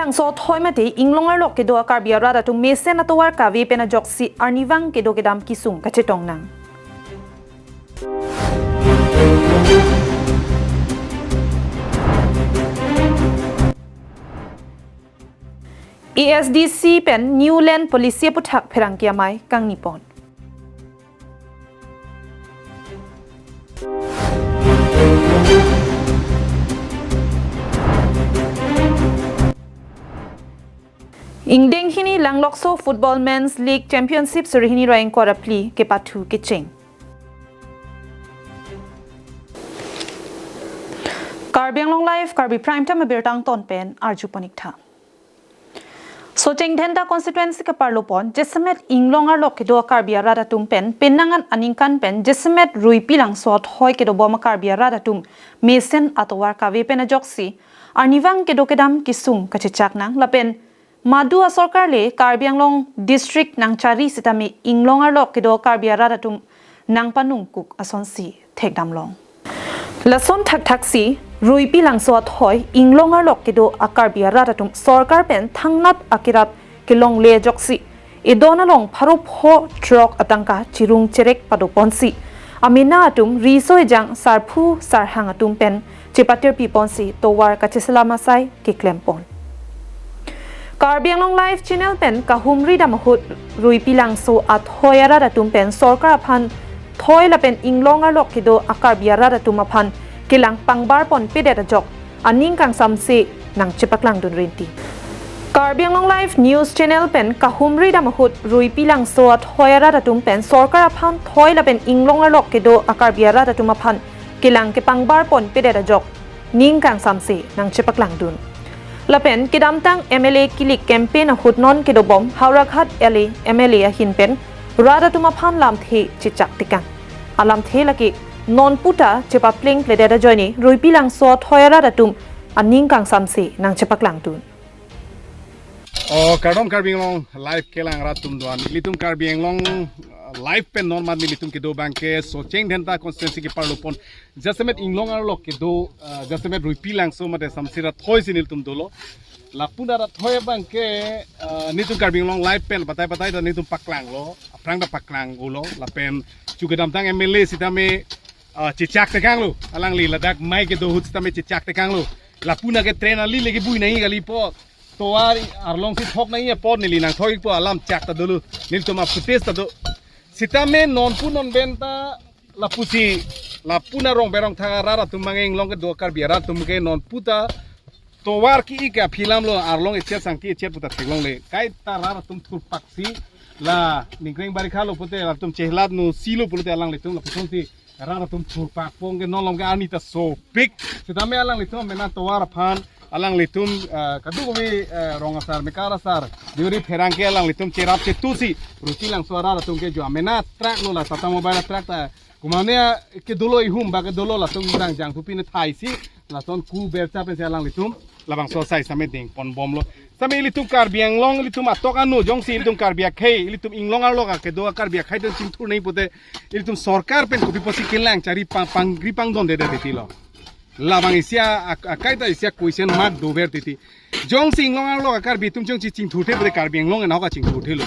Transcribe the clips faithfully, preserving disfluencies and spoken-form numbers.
Langso athoi mate inglong arlok kedo a-Karbi arat atum mesen atovar kave pen ajoksi arnivang kedo kedam kesung kachetong nang. A S D C pen New Land Policy aputhak pherangke amei kangnipon. Ingdeng hini Langlokso Football Men's League Championship suri hini ra ingkoi ra phli kepathu kecheng. Karbi Anglong Live, Karbi Prime Time abirta angton pen arjupon ik tha. Socheng Dhenta constituency keparlopon, jasemet inglong arlok kedo a-Karbi arat atum pen, penang an aningkan pen, jasemet Ruipi Langso athoi kedobom a-Karbi arat atum mesen atovar kave pen ajoksi arnivang kedo kedam kesung kachechak nang lapen madu asorkar le Karbi Anglong district nangchari sitame inglong arlok kedo Karbi arat atum nangpanungkuk asonsi thekdam long. Lason thakthaksi Ruipi Langso athoi inglong arlok kedo a-Karbi arat atum sorkar pen thangnat akerap kelongle ajoksi edon along pharo pho throk atangka chirung cherek padoponsi amena atum riso ejang sarphu sarhang atum pen chepatirpiponsi tovar kacheselam asai keklempon. Karbi Anglong Live Channel pen kahumri dam ahut Ruipi Langso athoi arat atum pen sorkar aphan thoi lapen inglong arlok kedo a-Karbi arat atum aphan kelang pangbarpon pedet ajok aning kangsamse nangchepaklangdun rinti. Karbi Anglong Live News Channel pen kahumri dam ahut Ruipi Langso athoi arat atum pen sorkar aphan thoi lapen inglong arlok kedo a-Karbi arat atum aphan kelang kepangbarpon pedet ajok ning kangsamse nangchepaklangdun. Lapen kedamtang M L A kilik campaign ahut non kedobom Howraghat L A M L A ahin pen rat atum aphan lamthe chechak tekang. Alamthe lake non puta chepapleng pledet ajoine Ruipi Langso athoi arat atum aning kangsamse nangchepaklangdun. O kardom Karbi Anglong Live kelang rat atum doan. Ilitum Karbi Anglong, uh, Live pen non mat nelitum kedo abangke Socheng Dhenta constituency keparlopon jasemet inglong arlok kedo, uh, jasemet Ruipi Langso mate Samsira thoi si nelitum dolo. Lapu arat athoi abangke, uh, nelitum Karbi Anglong Live pen batai batai ta nelitum paklanglo, aphrang ta paklang ulo, lapen chu kedamtang M L A sitame, ah, chechak tekanglo, alangli ladak mei kedo ahut sitame chechak tekanglo. Lapu nake train ali legi bui nangji kali pu, tovar arlong si thok nangji apot neli nangthok ikpo alam chak ta dolo. Nelitum a-footage ta do. Sitame non pu non pen ta lapusi, lapu na rong berong thang arat atum mangeng long kedo Karbi arat atum ke non pu ta tovar ki-ik aphi alamlo arlong echet sangki echet pu ta theklongle. Kaita rat atum thurpaksi la ningkreng barikha lo pute rat atum chehlat nu si lo pute alanglitum lapusonsi rat atum thurpakpon ke non along ke arni ta sopik. Sitame alanglitum mena tovar aphan alanglitum, eh, kadokave, eh, rong asar, mekar asar, diuri pherangke alanglitum cherap chetusi Ruipi Langso arat atum ke jo mena truck lo la Tata Mobile truck ta kumane ke dolo ihum ba ke dolo latum rang jang thu pine thaisi lason ku bercha pensi alanglitum labangso asai same dengponbomlo. Same ilitum Karbi Anglong ilitum atok anu jongsi ilitum Karbi akhei ilitum inglong arlok akedo Karbi akhei don chingthur nangji pute ilitum sorkar pen kopi pusi kelang chari pang pangri pangdonde de titi lo. Labang isi a, a, akaita isi a question mark dover titi. Jongsi inglong arlok a-Karbi atum jongsi chingthurthe pute Karbi Anglong enok kachingthurthelo.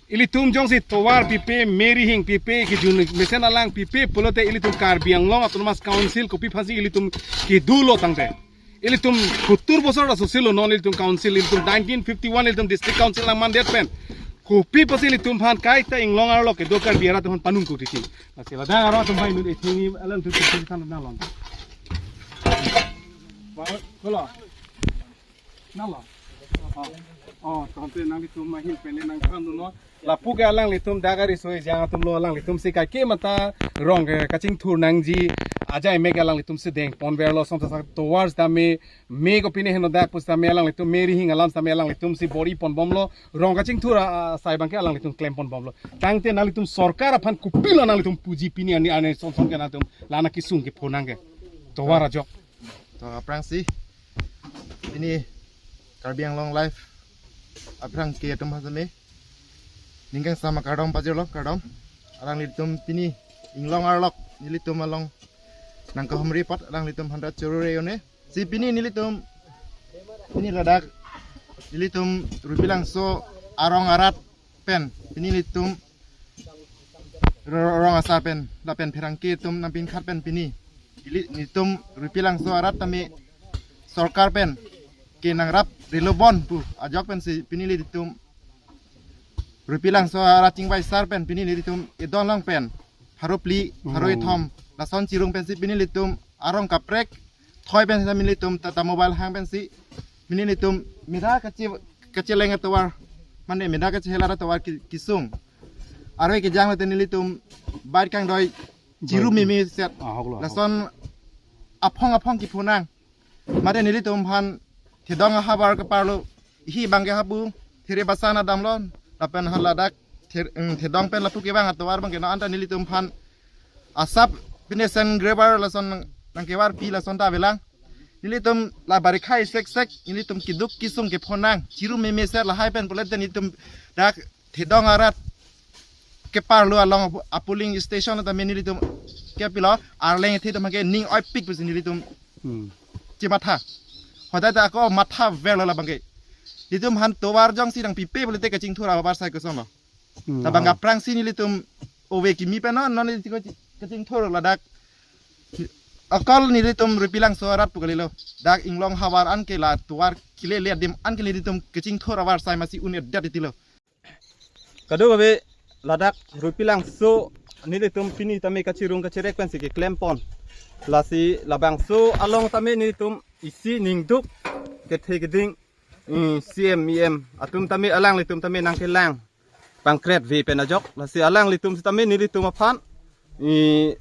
Ilitum jongsi tovar pipe, meri hing pipe, kejun mesen alang pipe pulote ilitum Karbi Anglong Autonomous Council kopi aphansi ilitum kedo lo tangte. Ilitum kuttur bosor asosilo non ilitum council, ilitum nineteen fifty-one ilitum district council nang mandet pen. Kopi apotsi ilitum aphan kaita inglong arlok kedo Karbi arat atum aphan panungkuk titi. Lasi ladak arat atum bai nun ethini alanglitum titi than nalon. Kolo. Nalo. Oh, oh, tangte nanglitum ahin pen le nangthan dunnon. Lapu ke alanglitum dak ari soi jang atumlo alanglitumsi kaike mata rong ke kachingthur nangji ajai me ke alanglitumsi dengponverlo som sa tovar sitame me kopi ne heno dak pusitame alanglitum meri hing alam sitame alanglitumsi bor-iponbomlo rong kachingthur a, a, asai abangke alanglitum klemponbomlo. Tangte nanglitum sorkar aphan kopilo nanglitum puji pini ani ani som som ke nanglitum lana kesung kephonang ke. Tovar ajok. To aphrangsi pini Karbi Anglong Live aphrang ke atum hasame ning kangsam akardom pajirlo kardom. Alanglitum pini inglong arlok nelitum along nangkahumri apot alanglitum aphan ta chorure yo-ne. Si pini nelitum pini ladak Nelitum Ruipilangso arong arat pen pini nelitum ro- rong asar pen lapen pherangke atum nangpinkhat pen pini neli- nelitum Ruipilangso arat tame sorkar pen ke nangrap relo bon pu ajok pensi pini nelitum Ruipilangso arat chingvaisar pen pini nelitum edon along pen pharo phli pharo Hmm. ithom lason chirung pensi pini nelitum arong kaprek thoi pensi pini nelitum Tata Mobile hang pensi pini nelitum meda kachi kacheleng atovar mane meda kachehelar atovar ki- kisung arve kejang lote nelitum bike kangdoi chiru Bike. meme set Ahok lo, ahok. lason aphong aphong kiphunang mate nelitum aphan thedong ahavar keparlo ihi abangke hapu there basan adamlo lapen haladak ther- mm, thedong pen lapu kevang atovar abangke non anta nelitum aphan asap pine sen grebar lason nang- nangkevarpi lason ta avelang. Nelitum la barikha isek sek nelitum keduk kesung kephonang chiru meme set lahai pen pulote nelitum dak thedong arat keparlo along apu- a polling station tame nelitum kepilo arleng the tame ke ning oipik pusi nelitum Hmm. chematha. Hodai ta ako mathaverlo labangke. Nelitum aphan tovar jongsi nangpipe pulote kachingthur ahavar sai kosonlo. Hmm. Labang aphrangsi nelitum ove kimi pen non non nelitum kachingthur ladak. Akol nelitum Ruipilangso arat pu kalilo. Dak inglong havar anke la tovar kelele adim anke nelitum kachingthur ahavar sai masi un-edet titilo. Kadokave ladak Ruipilangso nelitum pini tame kachirung kacherek pensi keklem pon. Lasi labangso along tame nelitum isi ningduk kethe keding, mm, C M, E M atum tame alanglitum tame nangkelang pangkret ve pen ajok. Lasi alanglitum sitame nelitum aphan, mm,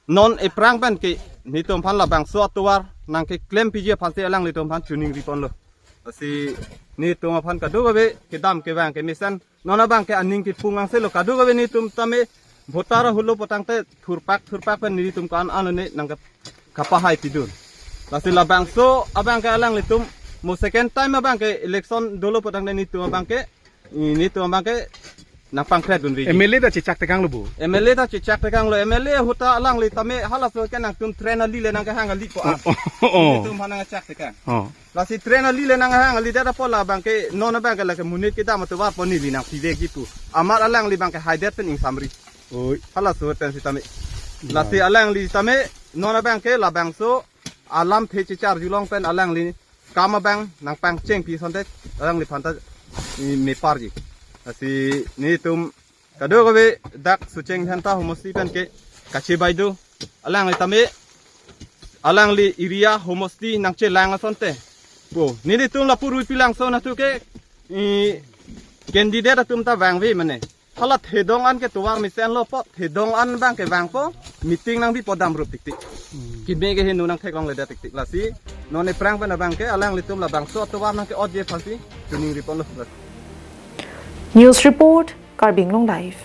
non ephrang pen ke nelitum aphan labangso atovar nangkeklempiji aphansi alanglitum aphan choningri ponlo. Lasi nelitum aphan kadokave kedam kevang kemesen non abangke aning kepung angselo kadokave nelitum tame voter ahutlo potangte thurpak thurpak pen nelitum ko-an anone nangke kapahai pidun. Lasi labangso abangke alanglitum mo second time abangke election dolo potangte nelitum abangke, nelitum abangke nangpangkret dunri. M L A ta chechak tekanglo bu. M L A ta chechak tekanglo. M L A ahut ta alangli tame halaso ke nangtum train ali le nangkehang ali ko-an. Oh, oh, oh. Nelitum aphan nangchak tekang. Oh. Lasi train ali le nanghang ali dada po labangke non abangke lake monit kedam atovar pon neli nangpivekji pu. Amat alangli abangke haidet pen ingsamri. Oi. Halaso pen sitame. Nah. Lasi alangli tame non abangke labangso alamthe checharjulong pen alangli kam abang nangpangchengpi asonte alangliphan ta, i, meparji. Lasi nelitum kadokave dak Socheng Dhenta homosti pen ke kachebai do. Alangli tame alangli area homosti nangchelang asonte. Ko nelitum lapu Ruipilangso natu ke, i, candidate atum ta vangve mane. Hala thedong an ke tovar mesenlo po, thedong an abangke vangpo, meeting nangbipo damrup tiktik. Hmm. Keme ke henu nangtheklongledet tiktik lasi. Non ephrang pen abangke alanglitum labangso atovar nangke-otji aphansi choningri ponlo. News report, Karbi Anglong Live.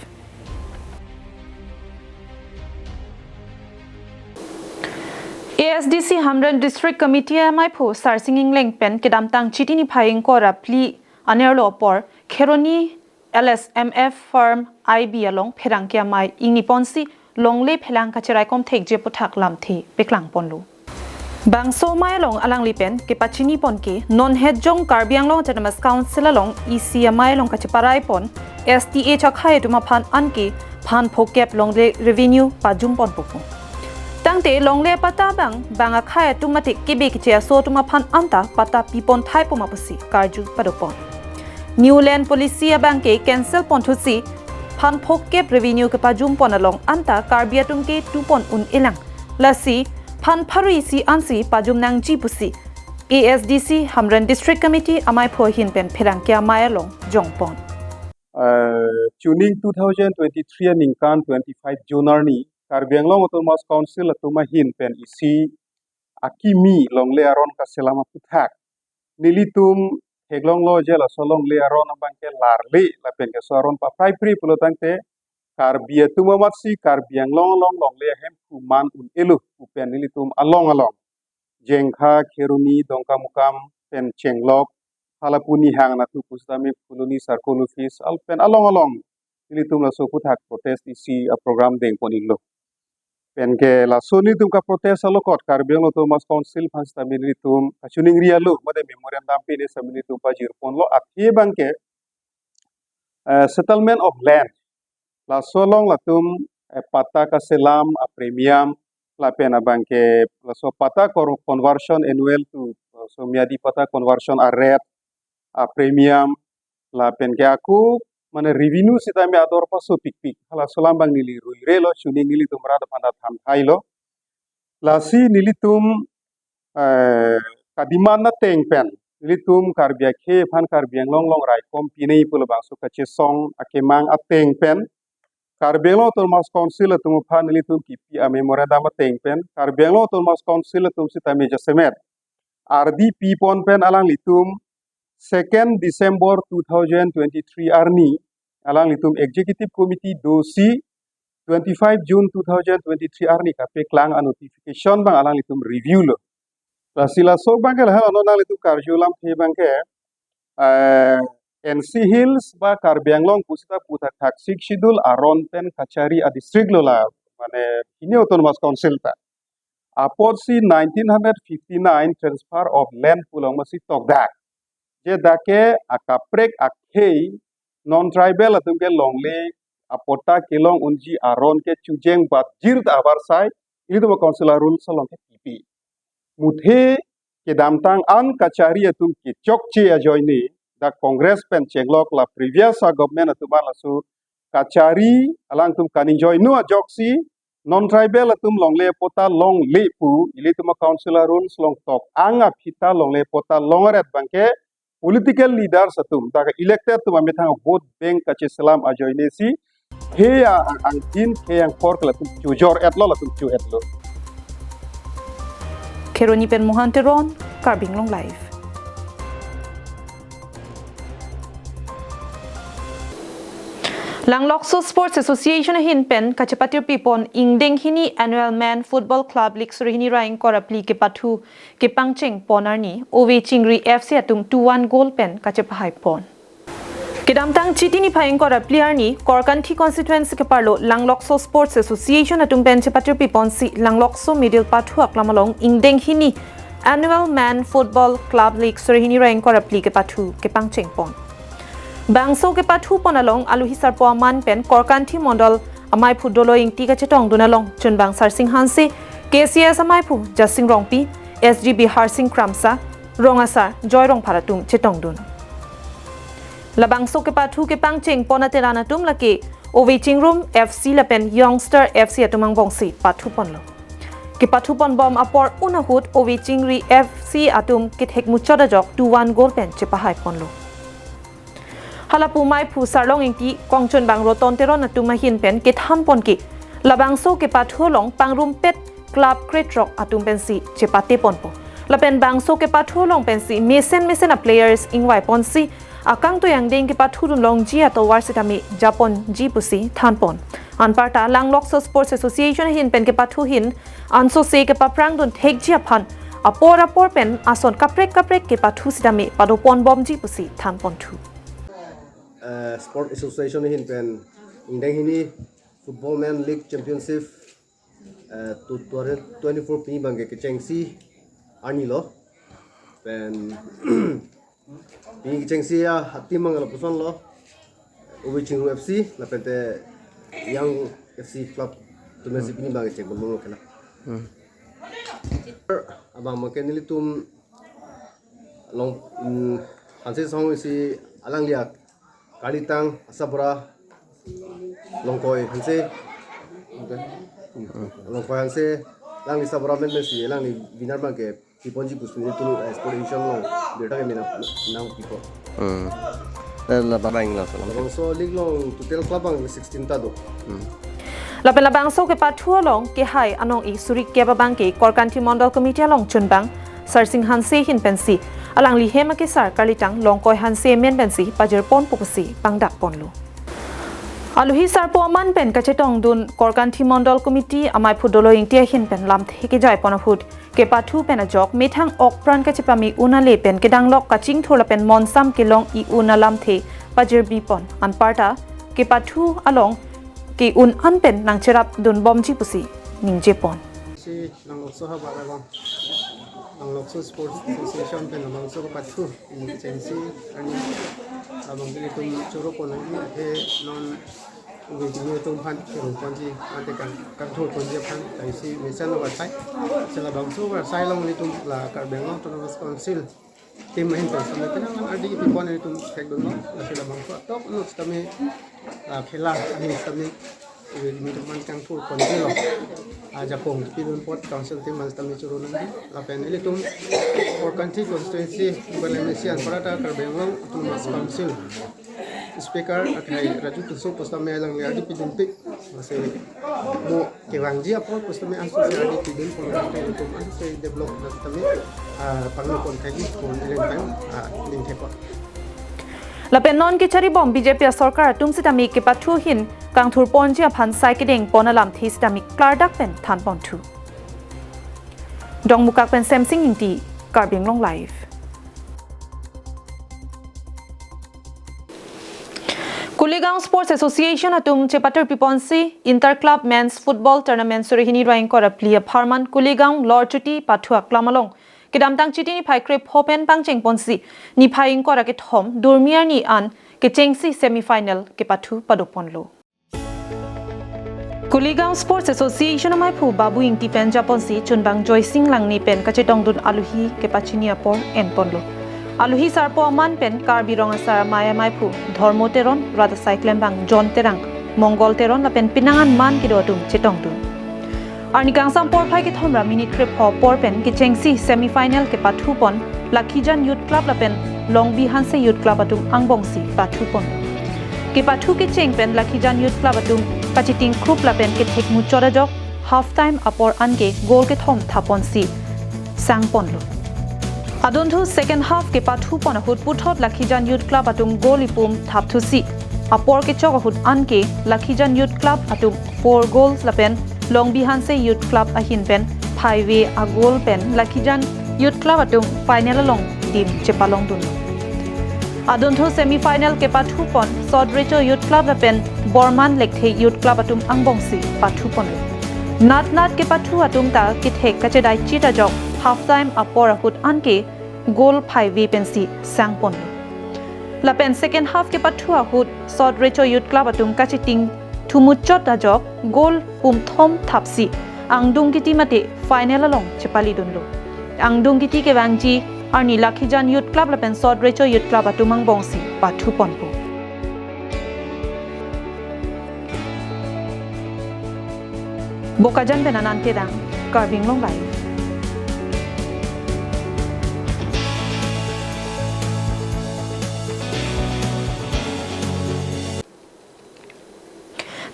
A S D C Hamren District Committee amaiphu Sarsing Engleng pen kedamtang Chiti niphai ingkoi ra phli anerlo apor Kheroni L S M F Farm I B along pherangke amei ingniponsi longle phelang kachiraikom thekji aputhak lamthe peklangponlo. Bangso amei along alangli pen kepachinipon ke non hetjong Karbi Anglong Autonomous Council along E C amei along kacheparaipon S T H akhai atum aphan anke phan phokep longle revenue pajumponpo pu. Tangte longle patta abang bang akhai atum mate kebe keche aso atum aphan anta patta pipon thaipo ma pusi karju padopon. New Land Policy abangke cancel ponthusi phan phokep revenue kepajumpon along anta Karbi atum ke tupon un-elang. Lasi phan pharo isi ansi pajum nangji pusi A S D C Hamren District Committee amaiphu ahin pen pherangke amei along jongpon. Eh, chuning two thousand twenty-three aningkan twenty-five June arni Karbi Anglong Autonomous Council atum ahin pen isi akimi longle aron kaselam aputhak nelitum theklonglo je laso longle aron abangke larle lapen ke so aron paphrai phri pulo tangte Karbi atum amatsi Karbi Anglong along longle ahemphu man un-elo pu pen nelitum along along Jengkha, Kheroni, Dongkamukam pen Chenglok, halapu Nihang natu pusitame Phuloni Circle Office al pen along along nelitum laso aputhak protest isi aprogram dengpon-iklo. Penke laso nelitum kaprotest along kot Karbi Anglong Autonomous Council aphan sitame nelitum kachiningri alo mate memorandum pine sitame nelitum pajirponlo, athe abangke eh, settlement of land. Laso along latum eh, patta kaselam a premium lapen abangke laso patta kor- conversion annual to eh, so miyadi patta conversion a rate a premium lapen ke ako mane revenue sitame ador pasopikpik. Halaso alam abang neli ruirelo, chuning nelitum rat aphan ta than thailo. Lasi nelitum eh, kademand ateng pen nelitum Karbi akhei aphan Karbi Anglong along raikom pinei pu labangso kachesong akemang ateng pen Karbi Anglong Autonomous Council atum aphan nelitum kipi a memorandum ateng pen Karbi Anglong Autonomous Council atum sitame jasemet ardi pipon pen alanglitum second December two thousand twenty-three arni alanglitum Executive Committee dosi twenty-five June two thousand twenty-three arni kapeklang a notification abang alanglitum review lo. Lasi laso abangke lahelo, non nanglitum karju alamthe abangke eh, N C Hills ba Karbi Anglong pusita puthak thak Sixth Schedule aron pen kachari a district lo la, mane hini Autonomous Council ta. Apotsi nineteen hundred fifty-nine transfer of land pu along masi tokdak. Je dak ke akaprek akhei non tribal atum ke longle a patta kelong unji aron ke chujeng bat jir ta avarsai ilitum a council a rules along ke kipi. Muthe kedamtang an kachari atum kechokche ajoine dak Congress pen chenglok la previous a government atum an laso kachari alangtum kaningjoinu ajoksi non tribal atum longle patta longle pu ilitum a council a rules along tok ang aphi ta longle patta long aret abangke political leaders atum dak elected atum amethang vote bank kacheselam ajoine si khei a ang angdin khei angphor ke latum chojor etlo, latum cho etlo. Kheroni pen Mohan Teron, Karbi Anglong Live. Langlokso Sports Association ahin pen kachepatirpipon ingdeng hini Annual Men Football Club League suri hini ra ingkoi ra phli kepathu kepangchengpon arni Ove Chingri F C atum two one goal pen kachepahaipon. Kedamtang Chiti niphai ingkoi ra phli arni Korkanthi constituency keparlo Langlokso Sports Association atum pen chepatirpiponsi Langlokso Middle pathu aklam along ingdeng hini Annual Men Football Club League suri hini ra ingkoi ra phli kepathu kepangchengpon. Bangso kepathupon along aluhi sarpo aman pen Korkanthi Mondol amaiphu Dolo Ingti kachetongdun along chunbang Sarsing Hanse, K C S amaiphu Jasing Rongpi, S G B Harsing Kramsa, rong asar Joy Rongphar atum chetongdun. Labangso kepathu kepangchengpon ateran atum lake Ove Chingrum F C lapen Youngster F C atum angbongsi pathuponlo. Kepathuponbom apor un ahut Ove Chingri F C atum kethek muchot ajok two one goal pen chepahaiponlo. Halapu maiphu Sarlong Ingti, kongchunbang Roton Teron atum ahin pen kethanpon ke labangso kepathu along pangrumpet club kretrok atum pensi chepateponpo. Lapen bangso kepathu along pensi mesen mesen a players ingvaiponsi akangtui angdeng kepathudun longji atovar sitame japonji pusi thanpon. Anparta Langlokso Sports Association ahin pen kepathu ahin ansose kepaprangdun thekji aphan apor apor pen ason kaprek kaprek kepathu sitame padoponbomji pusi thanponthu. Eh, Sport Association ahin pen ingdeng hini Football Men League Championship eh, tu-, two thousand twenty-four pini abangke kechengsi arni lo. Pen pini kechengsi a, a team abang lapuson lo. Ove Chingrum F C, lapente Young F C Club atum pensi pini abangke chengponbomlo kela. Hmm. Abang abangke nelitum along, mm, Hanse asong isi alangli akarlitang asabura Longkoi Hanse. Longkoi Hanse, alangli sabura men pensi alangli winner abangke piponji pusi nelitum, eh, Sport Division along birta keme nang, nangpipo. Hmm. Eh, labang laso. Labangso league along total club abang sixteen ta do. Hmm. Lapen labangso kepathu along kehai anong-i suri kep abangke Korkanthi Mondol Committee along chunbang Sarsing Hanse ahin pensi alangli hem akesar karlitang Longkoi Hanse amen pensi pajirponpo pusi pangdakponlo. Aluhi sarpo aman pen kachetongdun Korkanthi Mondol Committee amaiphu Dolo Ingti ahin pen lamthe kejaipon ahut kepathu pen ajok methang okpran kachepame un ale pen kedanglok kachingthur lapen monsam kelong-i un alamthe pajirbipon. Anparta kepathu along ke-un an pen nangcherapdunbomji pusi ningjepon. Si Langlokso havar abang, Langlokso Sports Association pen labangso kepathu, ini kechengsi, ani labang ke ilitum choro pon lagi, athe non ubi kini ilitum aphan choro ponji, ante kang, kangthur ponji aphan, ta isi mesen lo varsai, si labangso varsai along ilitum la Karbi Anglong Autonomous Council team ahin pen sitame penang ardi kepipon ilitum thekdunlo, lasi labangso atok anut sitame, ah, khela ahin sitame, eh, ilitum aphan kangthur ponji lo. Ah, ajakong pidun apot council team aphan sitame choro nangji. Lapen ilitum Korkanthi constituency, Bale Mesi anparta Karbi Anglong Autonomous Council Speaker akhai Raju Tisso pu sitame alangli ardi pidunpik. Lasi mo kevangji apor pu sitame ansose ardi pidun pon, ilitum ansose develop sitame, ah, pangno pon thekji pu ilitum, ah, ning thekpo. Lapen non kecharibom B J P asorkar atum sitame kepathu ahin kangthur ponji aphan sai kedeng pon alamthe sitame klardak pen than ponthu. Dongmukak pen Semsing Ingti, Karbi Anglong Live. Kuligaon Sports Association atum chepatur piponsi Inter Club Men's Football Tournament suri hini ra ingkoi ra phli apharman Kuligaon Lorchuti pathu aklam along kedamtang Chiti niphai krepho pen pangcheng ponsi niphai ingkoi ra kethom Durmi arni an kechengsi semi final kepathu padok ponlo. Kuligaon Sports Association amaiphu Babu Ingti pen japonsi chunbang Joysing Langne pen kachetongdun alohi kepachini apor en ponlo. Alohi sarpo aman pen Karbi Rong Asar amei amaiphu Dhormo Teron, rat asai klembang John Terang, Mongol Teron lapen penang an man kedo atum chetongdun. Arni kangsam porphai kethom ra minute krepho apor pen kechengsi semi final kepathu pon Lakhijan Youth Club lapen Longbi Hanse Youth Club atum angbongsi pathu pon. Kepathu kecheng pen Lakhijan Youth Club atum kachiting krup lapen kethek muchot ajok half time apor anke goal kethom thap ponsi sang ponlo. Adunthu second half kepathu pon ahut puthot Lakhijan Youth Club atum goal ipum thapthusi apor kechok ahut anke Lakhijan Youth Club atum four goals lapen Longbi Hanse Youth Club ahin pen phaive a goal pen Lakhijan Youth Club atum final along team chepalongdun. Adunthu semi final kepathu pon Sot Recho Youth Club lapen Borman Lekthe Youth Club atum angbongsi pathu ponlo. Nat nat kepathu atum ta kethek kachedai chit ajok half time apor ahut anke goal phaive pensi sang ponlo. Lapen second half kepathu ahut Sot Recho Youth Club atum kachiting thumuchot ajok goal pumthom thapsi angdung kiti mate final along chepalidunlo. Angdung kiti kevangji arni Lakhijan Youth Club lapen Sot Recho Youth Club atum angbongsi pathu ponpo. Bokajan pen Anante Dang, Karbi Anglong Live.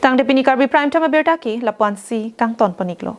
Tangte pini Karbi Prime Time abirta ke lapu-ansi kangton pon-iklo.